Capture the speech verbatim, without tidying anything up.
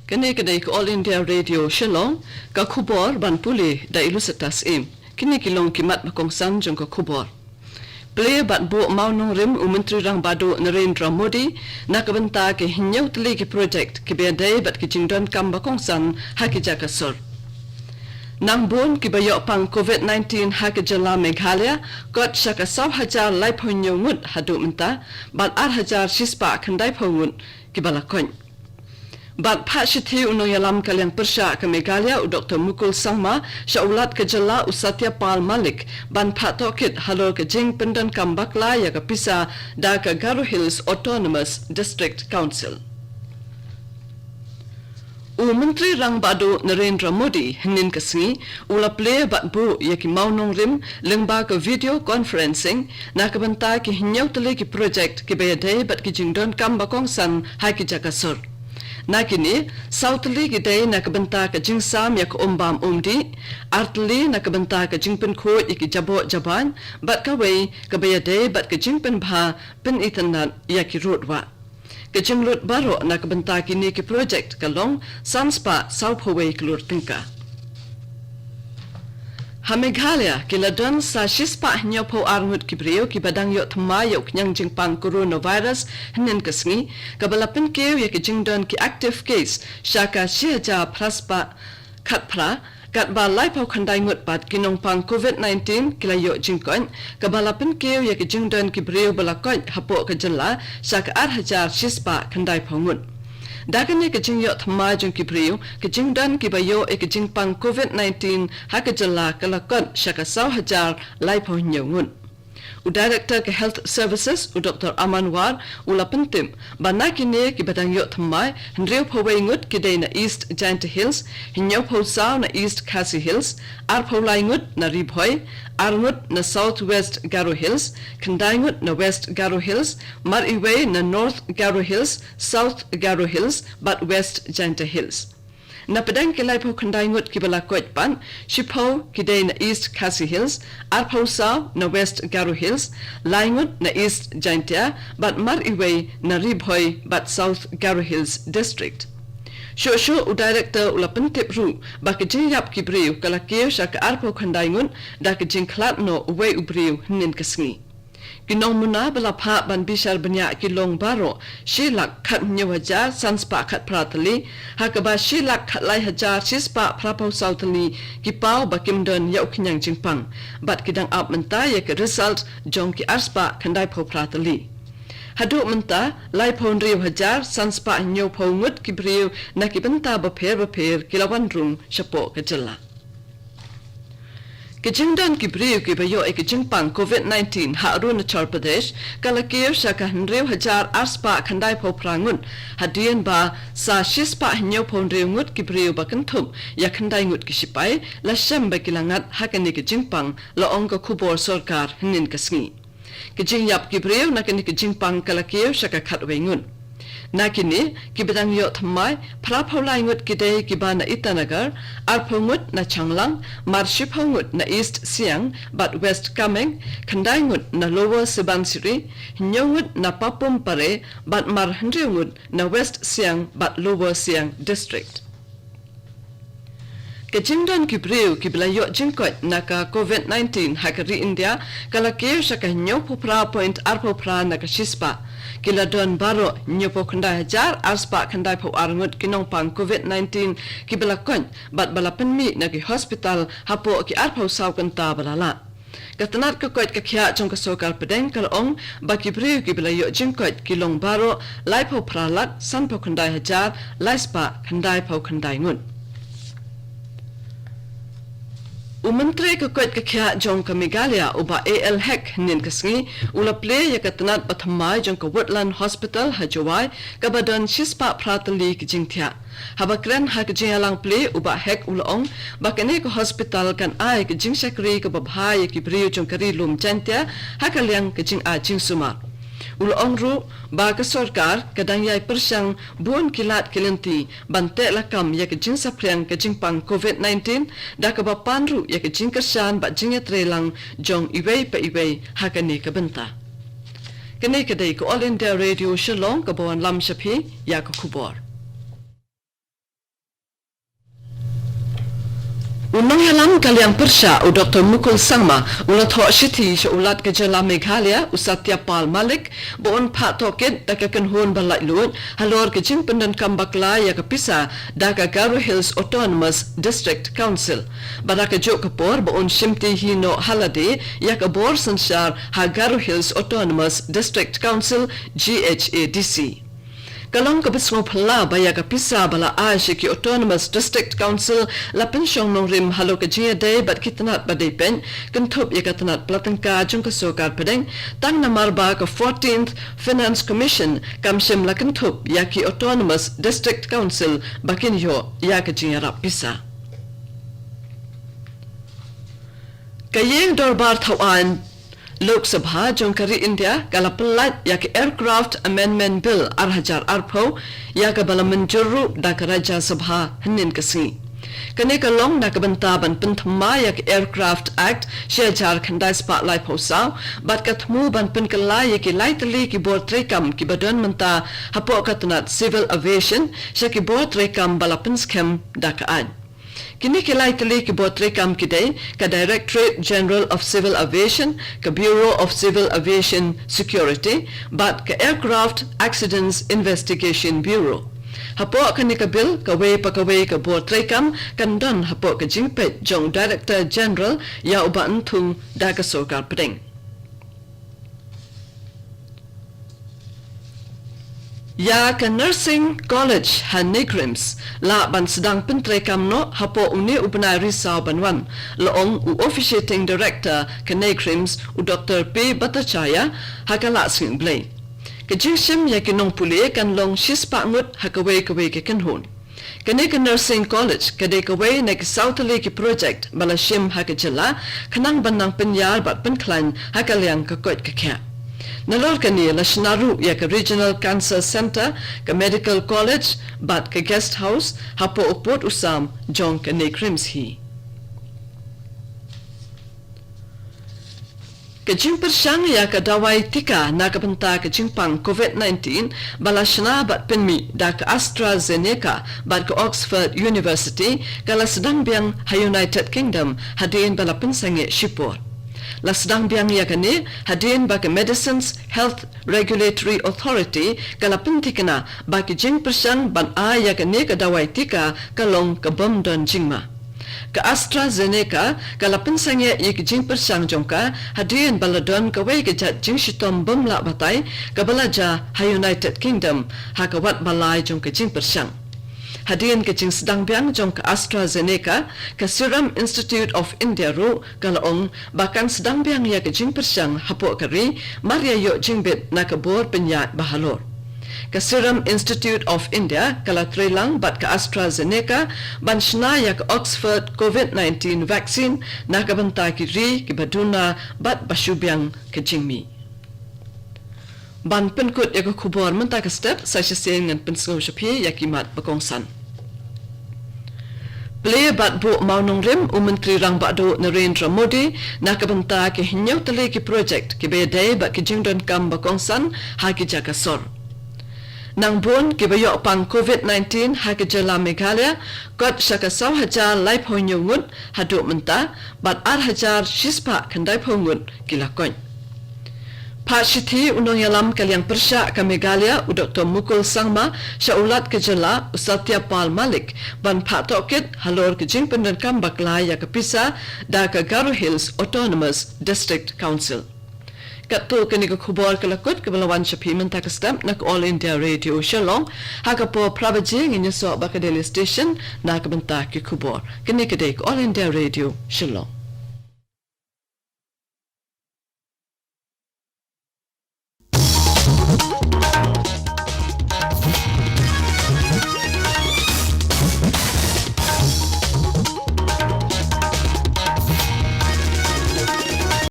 Kane ka dei ka All India Radio Shillong, ka khubor ban pule da i Lucetta Syiem. Kine ki long ki mat ba kongsan jong ka khubor. Plie bad buh mawnongrim u Myntri Rangbah Duh Narendra Modi na ka bynta ki hynñiew tylli ki project kiba ïadei bad ki jingdonkam ba kongsan ha ki jaka sur. Nang bun kiba ïoh pang covid nineteen ha ka jylla Meghalaya, kot sha ka saw hajar laiphew hynñiew ngut haduh mynta, bad ar hajar shispah khyndaiphew ngut kiba la koit. Bad phah shithi u nongïalam ka liang pyrshah ka Meghalaya u Doktor Mukul Sangma sha u Lat ka jylla u Satya Pal Malik ban phah tohkit halor ka jingpyndonkam bakla ïa ka pisa da ka Garo Hills Autonomous District Council. U Myntri Rangbah Duh Narendra Modi hynnin ka sngi u la plie bad buh ïa ki mawnongrim lyngba ka video conferencing na ka bynta ki hynñiew tylli ki project kiba ïadei bad ki jingdonkam ba kongsan ha ki jaka sur. Na kine, saw tylli ki dei na ka bynta ka jingsam ïa ka um bam um dih, ar tylli na ka bynta ka jingpynkhuid ïa ki jaboh jabain, bad kawei kaba ïadei bad ka jingpynbha pynitynnad ïa ki rud wah. Ka jinglut baroh na ka bynta kine ki project ka long san spah saw phew wei klur tyngka. Ha Meghalaya, ki la don sa shispah hynñiew phew ar ngut ki briew kiba dang ïoh thymmai ïa u khñiang jingpang coronavirus hynnin ka sngi, kaba la pynkiew ïa ki jingdon ki active case sha ka shi hajar phra spah khatphra, katba laiphew khyndai ngut pat ki nongpang covid nineteen ki la ïoh jingkoit, kaba la pynkiew ïa ki jingdon ki briew ba la koit hapoh ka jylla sha ka ar hajar shispah khyndaiphew ngut. Da kane ka jingïoh thymmai jong ki briew, ka jingdon kiba ïoh ïa ka jingpang covid nineteen ha ka jylla ka la kot sha ka saw hajar laiphew hynñiew ngut. U Director ka Health Services, u Doktor Aman War, u la pyntip ba na kine kiba dang ïoh thymmai, hynriew phew wei ngut ki dei na East Jaintia Hills, hynñiew phew saw na East Khasi Hills, ar phew lai ngut na Ri Bhoi, ar ngut na South West Garo Hills, khyndai ngut na West Garo Hills, mar iwei na North Garo Hills, South Garo Hills bad West Jaintia Hills. Na pdeng ki laiphew khyndai ngut kiba la koit pat, shiphew ki dei na East Khasi Hills, ar phew saw na West Garo Hills, lai ngut na East Jaintia, bad mar iwei na Ri Bhoi bad South Garo Hills District. Shuh shuh u Director u la pyntip ruh ba ka jingïap ki briew ka la kiew sha ka ar phew khyndai ngut da ka jingkhlad noh uwei u briew hynnin ka sngi. Ki nongmuna ba la phah ban bishar bniah ki long baroh shi lak khathynñiew hajar san spah khatphra tylli, ha kaba shi lak khatlai hajar shispah phraphew saw tylli ki paw ba kim don ïa u khñiang jingpang, bad ki dang ap mynta ïa ka result jong ki ar spah khyndaiphew phra tylli. Haduh mynta, laiphew hynriew hajar san spah hynñiew phew ngut ki briew na ki bynta bapher bapher ki la wan rung shapoh ka jylla. Ka jingdon ki briew kiba ïoh ïa ka jingpang covid nineteen ha Arunachal Pradesh ka la kiew sha ka hynriew hajar ar spah khyndaiphew phra ngut, hadien ba sa shi spah hynñiew phew hynriew ngut ki briew ba kynthup ïa khyndai ngut ki shipai la shem ba ki la ngat ha kane ka jingpang, la ong ka khubor sorkar hynnin ka sngi. Ka jingïap ki briew na kane ka jingpang ka la kiew sha ka khatwei ngut. Na kine, kiba dang ïoh thymmai, phraphew lai ngut ki dei kiba na Itanagar, arphew ngut na Changlang, mar shiphew ngut na East Siang bad West Kameng, khyndai ngut na Lower Subansiri, hynñiew ngut na Papum Pare, bad mar hynriew ngut na West Siang bad Lower Siang District. Ka jingdon ki briew kiba la ïoh jingkoit na ka covid nineteen ha ka ri India ka la kiew sha ka hynñiewphew phra point arphew phra na ka shispah. Ki la don baroh hynñiewphew khyndai hajar ar spah khyndaiphew ar ngut ki nongpang covid nineteen kiba la koit bad ba la pynmih na ki hospital hapoh ki arphew saw kynta ba la lah. Ka tnat ka koit ka khiah jong ka sorkar pdeng ka la ong ba ki briew kiba la ïoh jingkoit ki long baroh laiphew phra lak sanphew khyndai hajar lai spah khyndaiphew khyndai ngut. U Myntri ka koit ka khiah jong ka Meghalaya u Bah A L Hek hynnin ka sngi u la plie ïa ka tnat ba thymmai jong ka Woodland Hospital ha Jowai kaba don shispah phra tylli ki jingthiah. Haba kren ha ka jingïalang plie u Bah Hek u la ong ba kane ka hospital kan ai ka jingshakri kaba bha ïa ki briew jong ka ri lum Jaiñtia ha ka liang ka jingai jingsumar. U la ong ruh ba ka sorkar ka dang ïai pyrshang bun ki lad ki lynti ban teh lakam ïa ka jingsaphriang ka jingpang covid nineteen da kaba pan ruh ïa ka jingkyrshan bad jingïatreilang jong iwei pa iwei ha kane ka bynta. Kane ka dei ka All India Radio Shillong kaba wanlam sha phi ïa ka khubor. U nongïalam ka liang pyrshah u Doktor Mukul Sangma u la thoh shithi sha u Lat ka jylla Meghalaya u Satya Pal Malik ba un phah tohkit da ka kynhun ba laitluid halor ka jingpyndonkam bakla ïa ka pisa da ka Garo Hills Autonomous District Council. Bad ha kajuh ka por ba un shimti hi noh ha lade ïa ka bor synshar ha Garo Hills Autonomous District Council, G H A D C. Ka long kaba sngewphylla ba ïa ka pisa ba la ai sha ki Autonomous District Council la pynshong nongrim halor ka jingïadei bad ki tnat ba dei peit, kynthup ïa ka tnat pla tyngka jong ka sorkar pdeng, tang namar ba ka fourteenth Finance Commission kam shym la kynthup ïa ki Autonomous District Council ba kin ïoh ïa ka jingïarap pisa. Ka ïing dorbar thaw aiñ Lok Sabha jong ka ri India ka la pyllait ïa ka Aircraft Amendment Bill ar hajar arphew, ïa kaba la mynjur ruh da ka Rajya Sabha hynnin ka sngi. Kane ka long na ka bynta ban pynthymmai ïa ka Aircraft Act shi hajar khyndai spah laiphew saw, bad ka thmu ban pynkylla ïa ki lai tylli ki bor treikam kiba don mynta hapoh ka tnat Civil Aviation sha ki bor treikam ba la pynskhem da ka aiñ. Kine ki lai tylli ki bor treikam ki dei ka Directorate General of Civil Aviation, ka Bureau of Civil Aviation Security, bad ka Aircraft Accidents Investigation Bureau. Hapoh kane ka bill, kawei pa kawei ka bor treikam kan don hapoh ka jingpeit jong Director General ïa uba yn thung da ka sorkar pdeng. Ïa ka Nursing College ha NEIGRIHMS lah ban sdang pyntreikam noh hapoh une u bnai Risaw ban wan, la ong u Officiating Director ka NEIGRIHMS, u Doktor P Bhattacharya, ha ka Lahsngi U Blei. Ka jingshim ïa ki nongpule kan long shispah ngut ha kawei kawei ka kynhun. Kane ka Nursing College ka dei kawei na ki saw tylli ki project ba la shim ha ka jylla, khnang ban nang pynïar bad pynkhlaiñ ha ka liang ka koit ka khiah. Nalor kane la shna ruh ïa ka Regional Cancer Centre, ka Medical College, bad ka Guest House hapoh u pud u sam jong ka NEIGRIHMS hi. Ka jingpyrshang ïa ka dawai tika na ka bynta ka jingpang COVID nineteen ba la shna bad pynmih da ka AstraZeneca bad ka Oxford University ka la sdang biang ha United Kingdom hadien ba la pynsangeh shipor. La sdang biang ïa kane hadien ba ka Medicines Health Regulatory Authority ka la pynthikna ba ka jingpyrshang ban ai ïa kane ka dawai tika ka long ka bym don jingma. Ka AstraZeneca ka la pynsangeh ïa ka jingpyrshang jong ka hadien ba la don kawei ka jait jingshitom bym lah batai kaba la jia ha United Kingdom ha ka wat ba lai jong ka jingpyrshang. Hadien ka jingsdang biang jong ka AstraZeneca, ka Serum Institute of India ruh ka la ong ba kan sdang biang ïa ka jingpyrshang hapoh ka ri mar ïa ïoh jingbit na ka bor pynïaid ba halor. Ka Serum Institute of India ka la trei lang bad ka AstraZeneca ban shna ïa ka Oxford COVID nineteen vaccine na ka bynta ki ri kiba duna bad ba shu biang ka jingmih. Ban pynkut ïa ka khubor mynta ka step, sa shisien ngan pynsngew sha phi ïa ki mat ba kongsan. Plie bad buh mawnongrim u Myntri Rangbah Duh Narendra Modi na ka bynta ki hynñiew tylli ki project kiba ïadei bad ki jingdonkam ba kongsan ha ki jaka sor. Nang bun kiba ïoh pang COVID nineteen ha ka jylla Meghalaya, kot sha ka saw hajar laiphew hynñiew ngut haduh mynta, bad ar hajar shispah khyndaiphew ngut ki la koit. Phah shithi u nongïalam ka liang pyrshah ka Meghalaya u Doktor Mukul Sangma sha u Lat ka jylla u Satya Pal Malik ban phah tohkit halor ka jingpyndonkam bakla ïa ka pisa da ka Garo Hills Autonomous District Council. Katto kane ka khubor ka la kut kaba la wan sha phi mynta ka step na ka All India Radio Shillong, ha ka por phra baje ngin ïasoh bad ka Delhi Station na ka bynta ki khubor. Kane ka dei ka All India Radio Shillong.